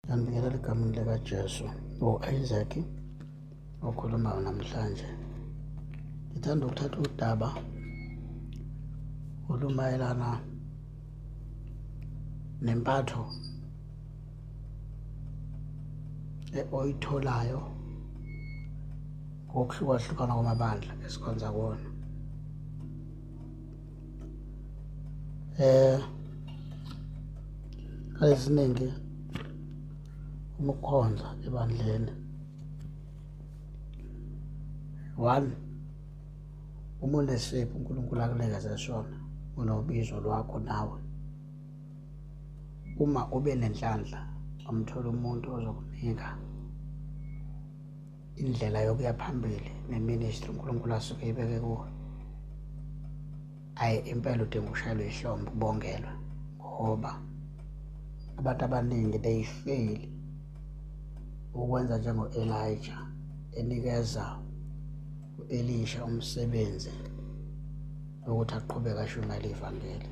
Ngiyanibingelela egameni likaJesu u-Isaac okhulumayo namhlanje. Ngithanda ukuthatha udaba olumayelana nempatho oyitholayo ngokuhlukahlukana kwamabandla esikhonza kuwona. Eh eziningi uma ukhonza ebandleni one uma unesipho uNkulunkulu akunikeze sona unobizo lwakho nawe uma ube nenhlanhla wamthola umuntu ozokunika indlela yokuya phambili neministry uNkulunkulu asuke ibeke kuwe ayi impela udinga ukushayelwa ihlombe ubongelwe ngoba abantu abaningi they fail ukwenza njengo-Elijah enikeza u-Elisha umsebenzi ukuthi aqhubeke ashumayele ivangeli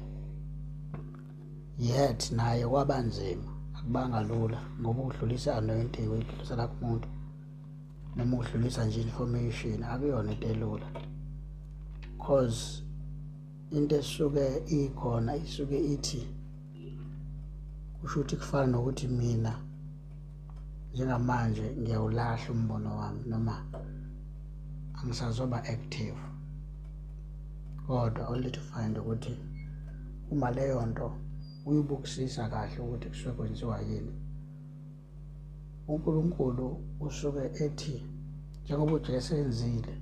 yet naye kwaba nzima akubanga lula ngoba ukudlulisa anointing uyidlulisela kumuntu noma udlulisa nje information akuyona into elula cause into esuke ikhona isuke ithi kusho ukuthi kufana nokuthi mina njengamanje ngiyawulahla umbono wami noma angisazoba active kodwa only to find ukuthi uma leyo nto uyibukisisa kahle ukuthi kusuke kwenziwa yini uNkulunkulu usuke ethi njengoba uJesu enzile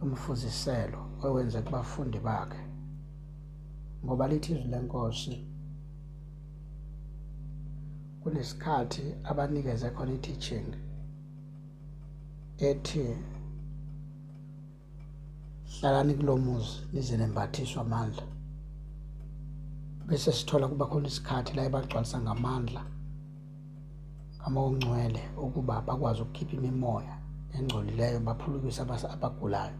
umfuziselo owenze kubafundi bakhe ngoba lithi izwi lenkosi kunesikhathi abanikeze khona i-teaching ethi hlalani kulo muzi nize nembathiswe amandla bese sithola kuba khona isikhathi la ebagcwalisa ngamandla amawungcwele ukuba bakwazi ukukhipha imimoya engcolileyo baphulukise abagulayo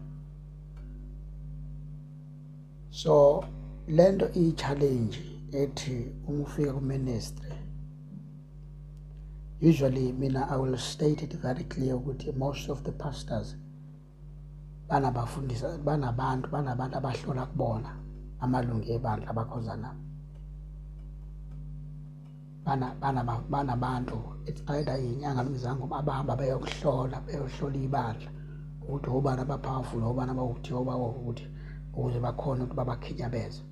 so lento iyi-challenge ethi uma ufika ku-ministry usually mina i will state it very clear ukuthi most of the pastors banabafundisi banabantu banabantu abahlola kubona amalungu ebandla abakhonza nabo bana bana banabantu it's either inyanga noma izangoma abahamba beyokuhlola beyohlola ibandla ukuthi obani abapowerful obani abawukuthi obawukuthi ukuze bakhone ukuthi babakhinyabeze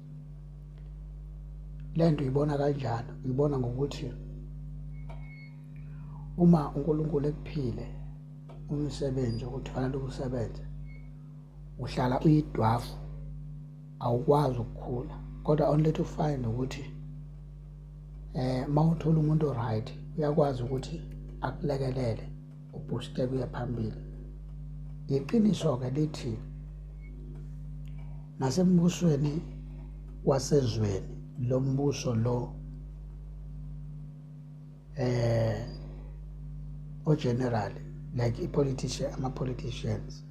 le nto uyibona kanjani uyibona ngokuthi uma uNkulunkulu ekuphile umsebenzi ukuthi fanele usebenze uhlala uyidwafu awukwazi ukukhula kodwa only to find ukuthi eh mawuthola umuntu right uyakwazi ukuthi akulekelele ubooste kuye phambili iqiniso ke lithi nasembusweni wasezweni lo mbuso lo eh ogeneral like i-politician ama-politicians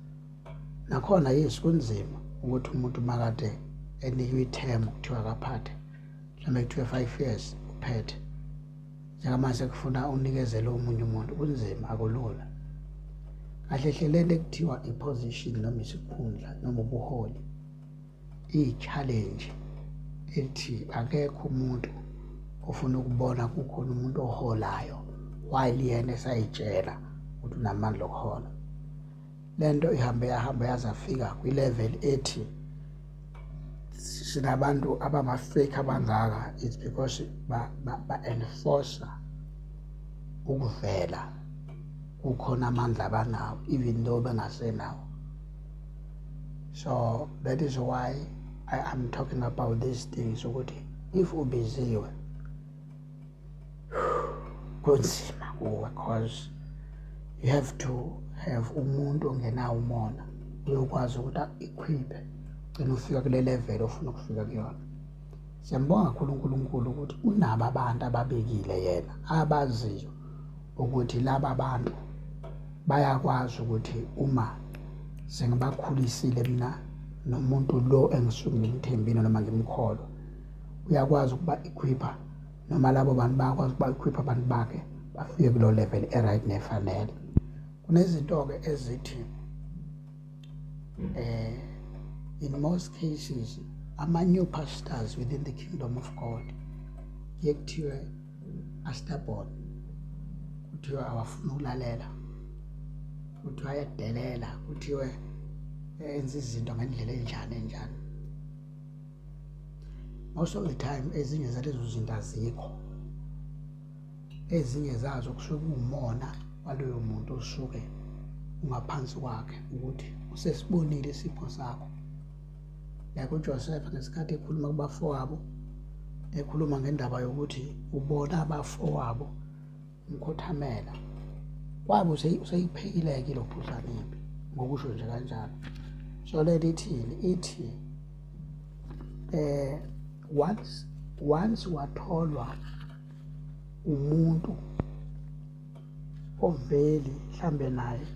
nakhona yes kunzima ukuthi umuntu makade enikwe i-term kuthiwa akaphathe mhlawumbe kuthiwe 5 years uphethe njengamanje sekufuna unikezele omunye umuntu kunzima akulula kahle hle lento ekuthiwa i-position noma isikhundla noma ubuholi iyi-challenge ethi akekho umuntu ofuna ukubona kukhona umuntu oholayo while yena esayitshela ukuthi unamandla okuhola lento ihambe yahamba yaze afika kwi-level ethi sinabantu abama-fake abangaka it's because ba-enforce ba, ba ukuvela kukhona amandla abanawo even though bengasenawo so that is why I am talking about these things ukuthi if ubiziwe kunzima kuwe cause you have to have umuntu ongenawo umona uyokwazi ukuthi equiphe ugcine ufika kule level ofuna ukufika kuyona siyambonga kakhulu uNkulunkulu ukuthi unabo abantu ababekile yena abaziyo ukuthi laba bantu bayakwazi ukuthi uma sengibakhulisile mina nomuntu lo engisuke ngimthembile noma ngimkholwa uyakwazi ukuba equipha Noma labo bantu bayakwazi ukuba-equip abantu bakhe bafike kulo level e-right nefanele. Kunezinto-ke ezithi in most cases ama-new pastors within the kingdom of God kuye kuthiwe a-stubborn, kuthiwe awafuni ukulalela, kuthiwa ayadelela, kuthiwe enza izinto ngendlela enjani enjani. Most of the time ezinye zalezo zinto azikho, ezinye zazo kusuke kuwumona waloyo muntu osuke ungaphansi kwakhe ukuthi usesibonile isipho sakho. Like uJoseph ngesikhathi ekhuluma kubafowabo, ekhuluma ngendaba yokuthi ubona abafowabo umkhothamela, kwabe useyiphekile-ke lo khuhlane impi, ngokusho nje kanjalo. So le ithini? Ithi once watholwa umuntu oveli mhlambe naye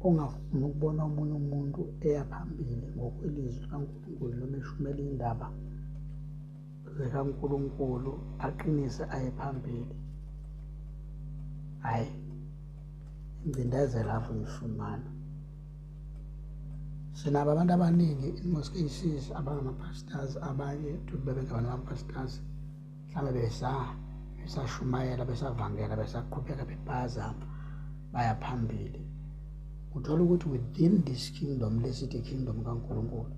ongafuni ukubona omunye umuntu eya phambili ngokwelizwi likaNkulunkulu noma eshumela indaba zikaNkulunkulu aqinise aye phambili, hhayi, ingcindezelo ave uyifumana. Sinabo abantu abaningi in most cases abangama-pastors, abanye bebengabantu ama-pastors mhlawumbe besashumayela, besavangela, besaqhubeka bebhazama baya phambili. Uthola ukuthi within this kingdom lesithi kingdom kaNkulunkulu,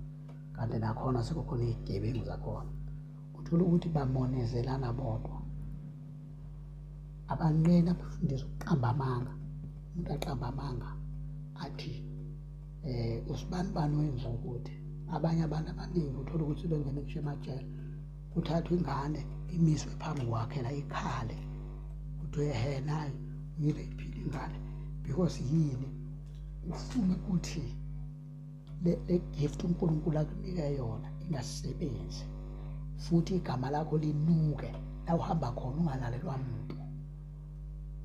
kanti nakhona sekukhona iy'gebengu zakhona. Uthola ukuthi bamonezelana bodwa, abanqeni abafundisa ukuqamba amanga. Umuntu aqamba amanga athi usibanibani wenza ukuthi. Abanye abantu abaningi uthola ukuthi bengene ngisho emajele, kuthathwa ingane imiswe phambi kwakhe la ikhale, kuthiwe ehe nayo uyi-rape-ile ingane. Because yini? Ufuna ukuthi le gift uNkulunkulu akunike yona ingasebenzi, futhi igama lakho linuke la uhamba khona ungalalelwa muntu,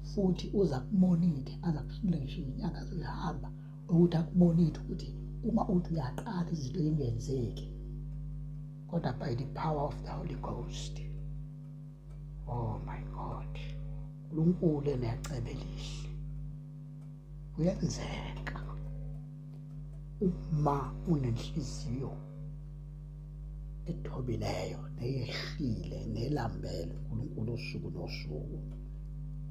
futhi uza kumonithe aza kuhlule ngisho iy'nyanga zoyihamba ukuthi akumonithe ukuthi uma uthi uyaqala izinto ingenzeki, kodwa by the power of the Holy Ghost. Oh my God, uNkulunkulu enecebo elihle, kuyenzeka uma unenhliziyo ethobileyo neyehlile nelambele uNkulunkulu usuku nosuku,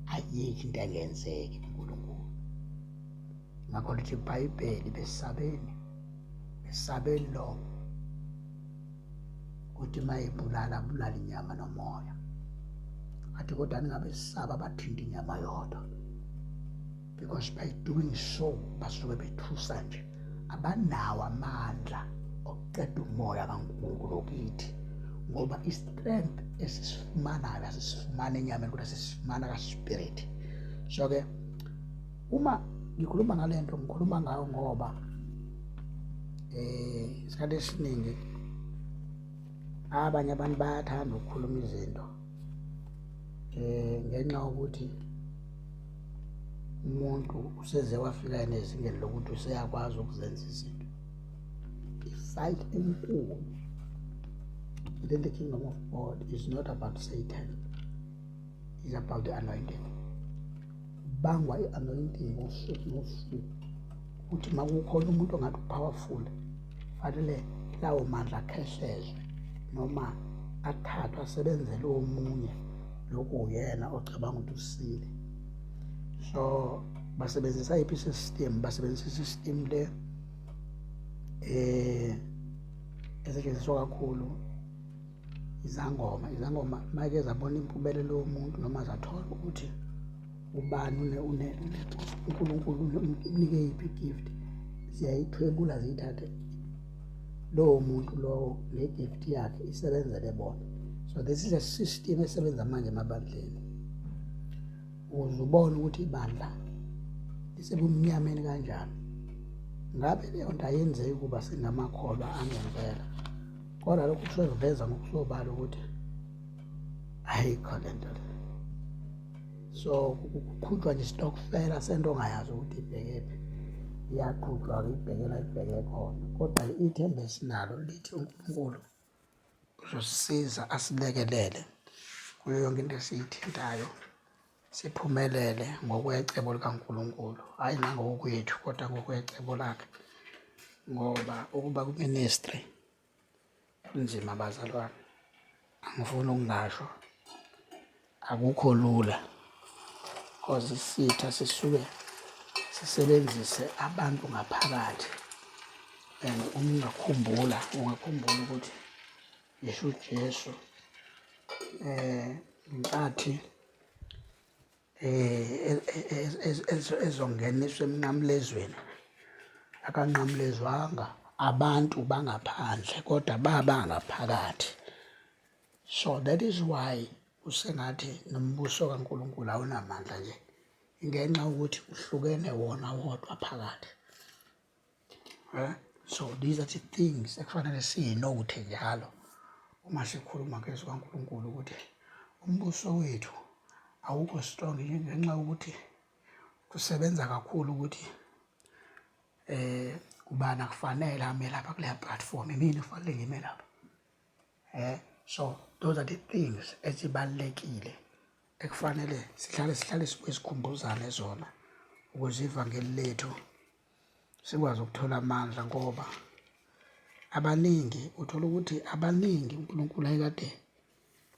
ayikho into engenzeki kuNkulunkulu. Ngakho lithi iBhayibheli, besabeni, besabeni lo uthi mayibulala bulala inyama nomoya, athi kodwa ningabesaba abathinta inyama yodwa, because by doing so basuke bethusa nje, abanawo amandla okuqeda umoya kaNkulunkulu kithi, ngoba i-strength esisifumanayo asisifumana enyameni kodwa sisifumana ka-spirit. So-ke uma ngikhuluma ngale nto ngikhuluma ngayo ngoba isikhathi esiningi abanye abantu bayathanda ukukhuluma izinto ngenxa yokuthi umuntu useze wafika ezingeni lokuthi useyakwazi ukuzenza izinto. I-fight enkulu within the kingdom of God is not about Satan, is about the anointing. Bangwa i-anointing usuku nosuku, ukuthi uma kukhona umuntu ongathi u-powerful, fanele lawo mandla akhehlezwe noma athathwe asebenzele omunye, lokhu uyena ocabanga ukuthi usile. So basebenzisa yiphi system? Basebenzisa i-system le esetshenziswa kakhulu izangoma. Izangoma make zabona impumelelo yomuntu noma zathola ukuthi ubani une uNkulunkulu umnike yiphi gift, ziyayithwebula ziyithathe lowo muntu lowo le gift yakhe isebenzele bona. So this is a system esebenza manje emabandleni, ukuze ubone ukuthi ibandla lisebumnyameni kanjani. Ngabe leyo nto ayenzeki kuba singamakholwa angempela, kodwa lokhu kusuke kuveza ngokusobala ukuthi ayikho le nto le. So kuqhutshwa nje isitokfela sento ongayazi ukuthi ibhekephi, iyaqhutshwa-ke ibhekela ibheke khona. Kodwa-ke ithemba esinalo lithi uNkulunkulu uzosisiza asilekelele. Kuyo yonke into esiyithintayo siphumelele ngokwecebo likaNkulunkulu, hhayi nangokwethu kodwa ngokwecebo lakhe, ngoba ukuba ku-ministry kunzima bazalwane, angifuni ukungasho, akukho lula cause isitha sisuke sisebenzise abantu ngaphakathi and uma ungakhumbula, ungakhumbula ukuthi ngisho uJesu ngenkathi ezongeniswa emnqamlezweni akanqamlezwanga abantu bangaphandle kodwa baba ngaphakathi. So that is why kusengathi nombuso kaNkulunkulu awunamandla nje, ngenxa yokuthi uhlukene wona wodwa phakathi. Eh? So these are the things ekufanele siyinothe njalo uma sikhuluma ngezwi kaNkulunkulu ukuthi umbuso wethu awukho strong ngenxa yokuthi kusebenza kakhulu ukuthi eh ubani akufanele ame lapha kuleya platform, imina kufanele ngime lapha. Eh so those are the things ezibalulekile ekufanele sihlale sihlale sibuye sikhumbuzane zona ukuze ivangeli lethu sikwazi ukuthola amandla, ngoba abaningi uthola ukuthi abaningi uNkulunkulu ayekade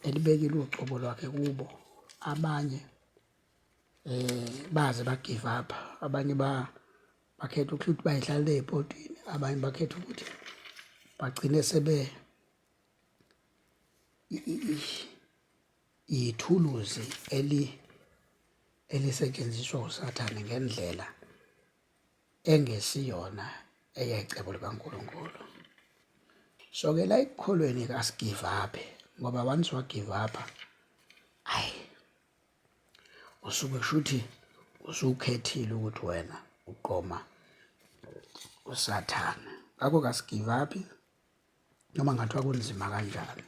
elibekile ugcobo lwakhe kubo, abanye baze ba-give up, abanye bakhetha ukuthi bayidlalele ey'potini, abanye bakhetha ukuthi bagcine sebe ithuluzi elisetshenziswa uSathane ngendlela engesiyona eyecebo likaNkulunkulu. So ke la ekukholweni asi-give up ngoba once wa-give up, ayi usuke kushuthi usukhethile ukuthi wena uqoma uSathane. Ngakho kasi-give up noma ngathiwa kunzima kanjani.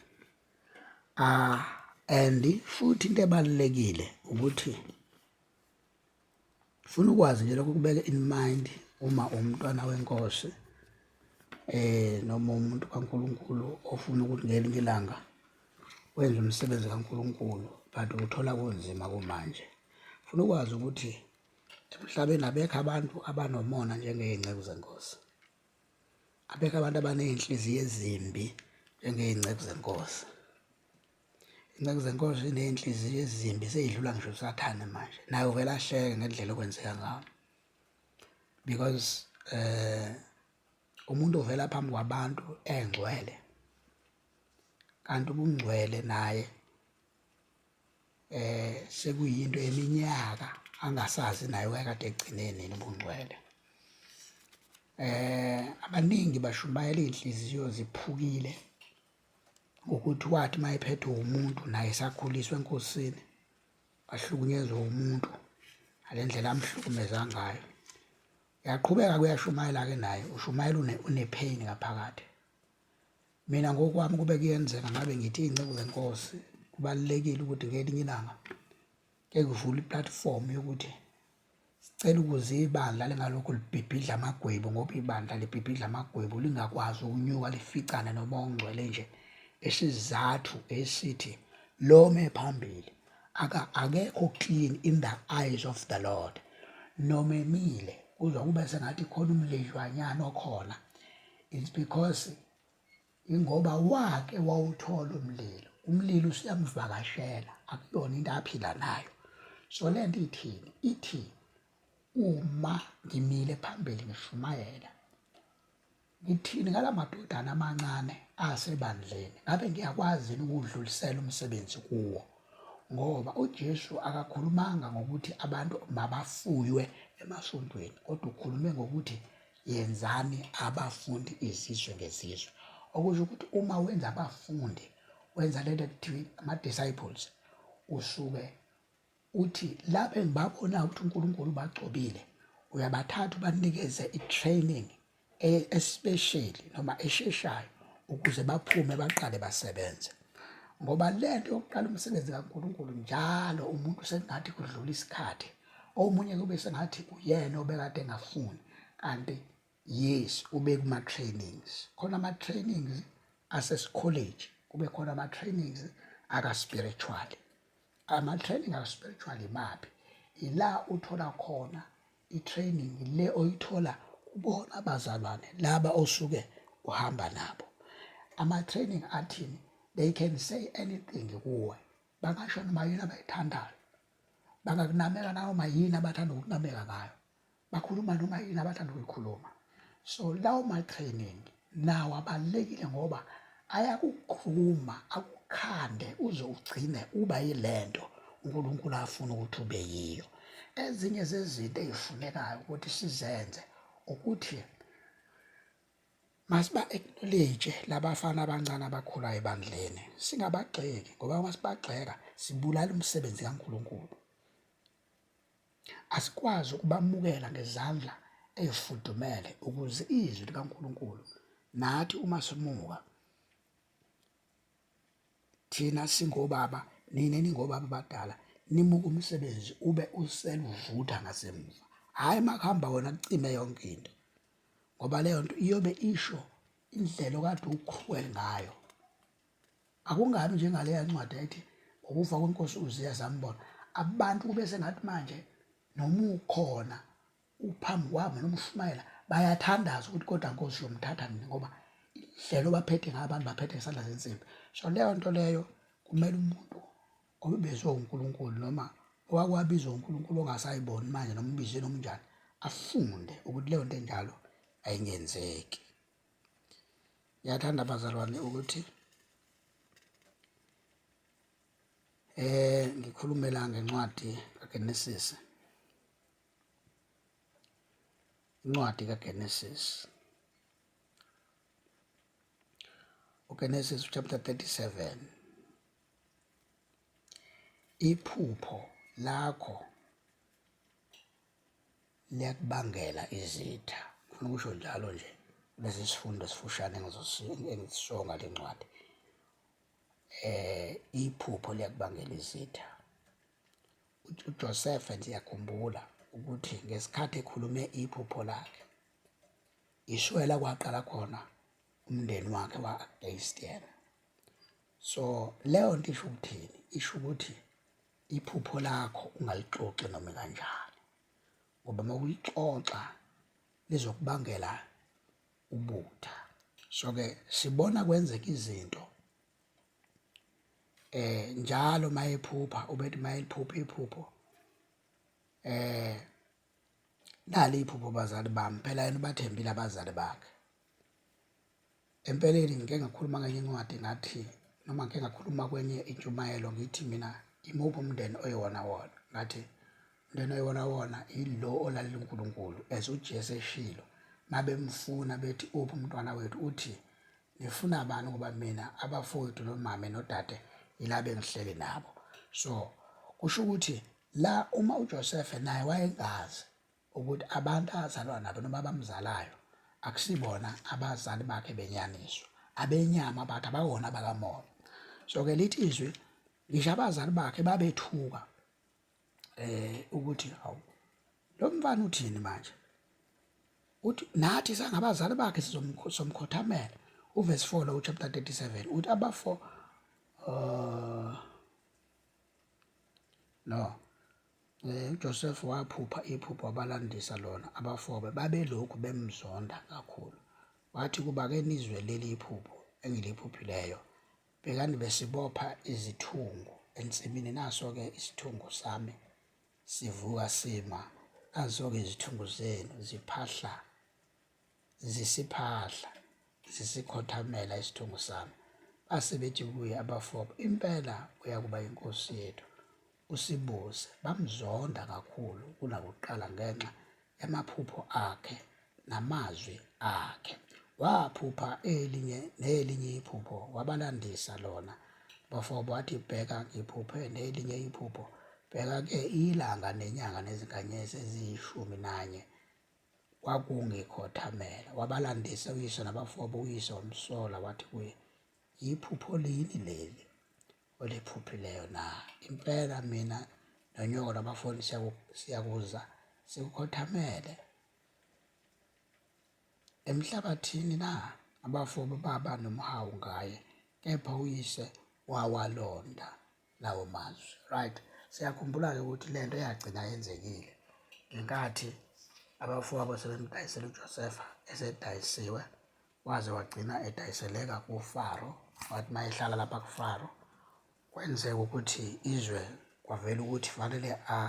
Ah and futhi into ebalulekile ukuthi funa ukwazi nje lokho kubeke in mind uma umntwana wenkosi noma umuntu kaNkulunkulu ofuna ukuthi ngelinye ilanga wenze umsebenzi kaNkulunkulu but uthola kunzima kumanje. Funa ukwazi ukuthi emhlabeni abekho abantu abanomona njengey'nceku zenkosi. Abekho abantu abaney'nhliziyo ezimbi njengey'nceku zenkosi. Iy'nceku zenkosi ziney'nhliziyo ezimbi sey'dlula ngisho uSathane manje, naye uvele ahleke ngendlela okwenzeka ngayo because umuntu uvela phambi kwabantu engcwele kanti ubungcwele naye sekuyinto yeminyaka angasazi naye wayekade egcine nini ubungcwele. Abaningi bashumayela iy'nhliziyo ziphukile ngokuthi wathi uma ephethwe umuntu naye esakhuliswa enkosini, wahlukunyezwa umuntu ngale ndlela amhlukumeza ngayo. Uyaqhubeka kuyashumayela-ke naye, ushumayela une-pain ngaphakathi. Mina ngokwami kube kuyenzeka ngabe ngithi iy'nceku zenkosi kubalulekile ukuthi ngelinye ilanga ke kuvule i-platform yokuthi sicela ukuze ibandla lingalokhu libhibhidla amagwebu, ngoba ibandla libhibhidla amagwebu lingakwazi ukunyuka lificane noMoya oNgcwele nje. Isizathu esithi lo ome phambili akekho clean in the eyes of the Lord, noma emile kuzwa kube sengathi khona umlidlwanyana okhona. It's because ingoba wake wawuthola umlilo, umlilo usuyamvakashela, akuyona into aphila nayo. So le nto ithini? Ithi uma ngimile phambili ngishumayela, ngithini ngala madodana amancane asebandleni? Ngabe ngiyakwazi yini ukuwudlulisela umsebenzi kuwo? Ngoba uJesu akakhulumanga ngokuthi abantu mabafuywe emasontweni, kodwa ukhulume ngokuthi yenzani abafundi izizwe ngezizwe. Okusho ukuthi uma wenza abafundi, wenza lento ekuthiwa ama-disciples, usuke uthi lapho engibabona ukuthi uNkulunkulu ubagcobile, uyabathatha ubanikeze i-training especially noma esheshayo ukuze baphume baqale basebenze. Ngoba lento yokuqala umsebenzi kaNkulunkulu njalo umuntu sengathi kudlula isikhathi, omunye kube sengathi uyena obekade engafuni, kanti yes ube kuma-trainings. Khona ama-trainings asesikholeji, kube khona ama-trainings aka-spiritual. Ama-training a-spiritual imaphi? Ila uthola khona i-training le oyithola kubona abazalwane laba osuke uhamba nabo. Ama-training athini? They can say anything kuwe, bangasho noma yini abayithandayo, bangakunameka nanoma yini abathanda ukukunameka ngayo, bakhuluma noma yini abathanda ukuyikhuluma. So lawo ma-training nawo abalulekile ngoba ayakukhuluma akukhande uze ugcine uba yilento uNkulunkulu afuna ukuthi ube yiyo. Ezinye zezinto ezifunekayo ukuthi sizenze ukuthi masiba-acknowledge labafana abancane abakhulayo ebandleni, singabagxeki ngoba uma sibagxeka sibulala umsebenzi kaNkulunkulu. Asikwazi ukubamukela ngezandla ezifudumele ukuze izwi likaNkulunkulu nathi uma simuka thina singobaba nina ningobaba abadala nimuke umsebenzi ube useluvutha ngasemuva, hhayi makuhamba wona kucime yonke into, ngoba leyo nto iyobe isho indlela okade uqhubeke ngayo. Akungabi njengaleya ncwadi ethi ngokufa kwenkosi uZiya sambona. Abantu kube sengathi manje noma ukhona uphambi kwabo noma ushumayela bayathandaza ukuthi kodwa Nkosi uyomthatha nini ngoba indlela obaphethe ngayo abantu baphethe ngesandla sensimbi. So leyo nto leyo kumele umuntu obebezwe uNkulunkulu noma owakwabizwa uNkulunkulu ongasayiboni manje noma ubizwe noma unjani afunde ukuthi leyo nto enjalo ayingenzeki. Ngiyathanda bazalwane ukuthi ngikhulume la ngencwadi kaGenesis. Incwadi kaGenesis. UGenesis chapter 37. Iphupho lakho liyakubangela izitha. Ngifuna ukusho njalo nje kulesi sifundo esifushane engisisonga le ncwadi. Iphupho liyakubangela izitha. UJoseph ngiyakhumbula ukuthi ngesikhathi ekhulume iphupho lakhe, ishwela kwaqala khona umndeni wakhe wa-against yena. So leyo nto isho ukuthini? Isho ukuthi iphupho lakho ungalixoxi noma kanjani ngoba uma ulixoxa lizokubangela ubutha. So-ke sibona kwenzeka izinto njalo mayephupha ubethi mayeliphupha iphupho nali iphupho bazali bami phela yena ubathembile abazali bakhe. Empeleni ngike ngakhuluma ngenye incwadi ngathi noma ngike ngakhuluma kwenye intshumayelo ngithi mina imuphi umndeni oyiwona wona, ngathi umndeni oyiwona wona yilo olalela uNkulunkulu as uJesu eshilo mabemfuna bethi uphi umntwana wethu uthi nifuna bani ngoba mina abafowethu nomame nodade yila bengihleli nabo. So kusho ukuthi la uma uJoseph naye wayengazi ukuthi abantu azalwa nabo noma abamzalayo akusibona abazali bakhe benyaniso, abenyama bathi abawona abakamoya. So-ke lithi izwi ngisho abazali bakhe babethuka ukuthi hawu lo mfana uthini manje, uthi nathi sangabazali bakhe sizomkhothamela. Uverse 4 lo chapter 37 uthi abafo no UJoseph waphupha iphupho wabalandisa lona abafobe babelokhu bemzonda kakhulu. Wathi kuba ke nizwe leli iphupho engiliphuphileyo. Bhekani besibopha izithungu ensimini naso-ke isithungu sami sivuka sima nazo-ke izithungu zenu ziphahla zisiphahla zisikhothamela isithungu sami. Base bethi kuye abafobo, impela uyakuba yinkosi yethu usibuse. Bamzonda kakhulu kunakuqala ngenxa yamaphupho akhe namazwi akhe. Waphupha elinye nelinye iphupho wabalandisa lona. Abafobo wathi, bheka ngiphuphe nelinye iphupho, bheka-ke ilanga nenyanga nezinkanyezi eziyishumi nanye kwakungikhothamela. Wabalandisa uyise nabafowabo, uyise wamsola wathi kuye, Yiphupho lini leli oliphuphileyo na? Impela mina nonyoko nabafowenu siyakuza sikukhothamele emhlabathini na? Abafowabo baba nomhawu ngaye, kepha uyise wawalonda lawo mazwi. Right. Siyakhumbula-ke ukuthi le nto yagcina yenzekile ngenkathi abafowabo sebemdayisela uJosefa esedayisiwe waze wagcina edayiseleka kuFaro wathi uma ehlala lapha kuFaro kwenzeka ukuthi izwe kwavela ukuthi fanele a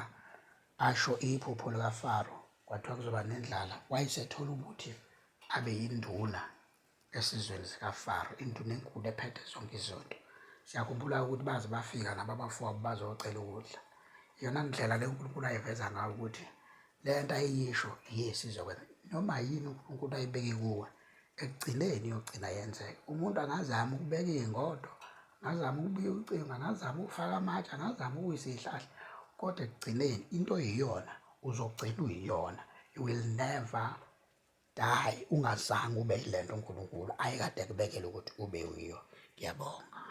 asho iphupho likaFaro kwathiwa kuzoba nendlala wayesethola ukuthi abe yinduna esizweni sikaFaro induna enkulu ephethe zonke izinto siyakhumbula ukuthi baze bafika nabo abafowabo bazocela ukudla iyona ndlela le uNkulunkulu ayiveza ngayo ukuthi le nto ayiyisho yes izokwenza noma yini uNkulunkulu ayibeke kuwe ekugcineni iyogcina yenzeka umuntu angazama ukubeka iy'ngodo angazama ukubika ucingo angazama ukufaka amatshe angazama ukuwisa iy'hlahla kodwa ekugcineni into oyiyona uzogcina uyiyona you will never die ungazange ube yile nto uNkulunkulu ayekade ekubekele ukuthi ube uyiyo ngiyabonga.